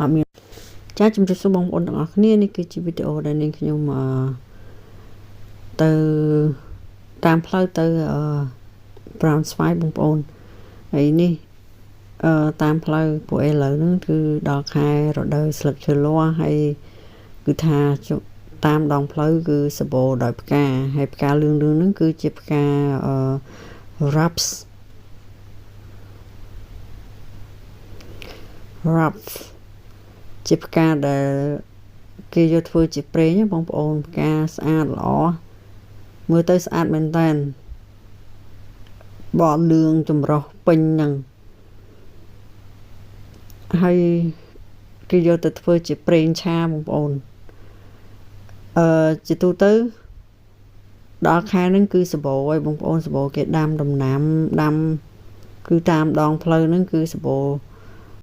អត់មានចាជំរាបសួរបងប្អូនទាំងអស់គ្នានេះគឺជាវីដេអូដែលនាងខ្ញុំអឺទៅតាមផ្លូវទៅអឺ Braunschweig បងប្អូនហើយនេះអឺតាមផ្លូវពួកឥឡូវហ្នឹងគឺដល់ខែរដូវស្លឹកឈើលាស់ហើយគឺថាតាមដងផ្លូវគឺសម្បូរដោយផ្កាហើយផ្កាលឿងៗហ្នឹងគឺជាផ្កាអឺ Raps Raps ជាផ្កាដែលគេយកធ្វើជាប្រេងបងប្អូនផ្កាស្អាតល្អមើលទៅស្អាតមែនតើបលឿងចម្រុះពេញហ្នឹងហើយគេយកទៅធ្វើជាប្រេងឆាបងប្អូនអឺជាទូទៅដល់ខែហ្នឹងគឺសម្បូរហើយបងប្អូនសម្បូរគេដាំដំណាំដាំគឺតាមដងផ្លូវហ្នឹងគឺសម្បូរ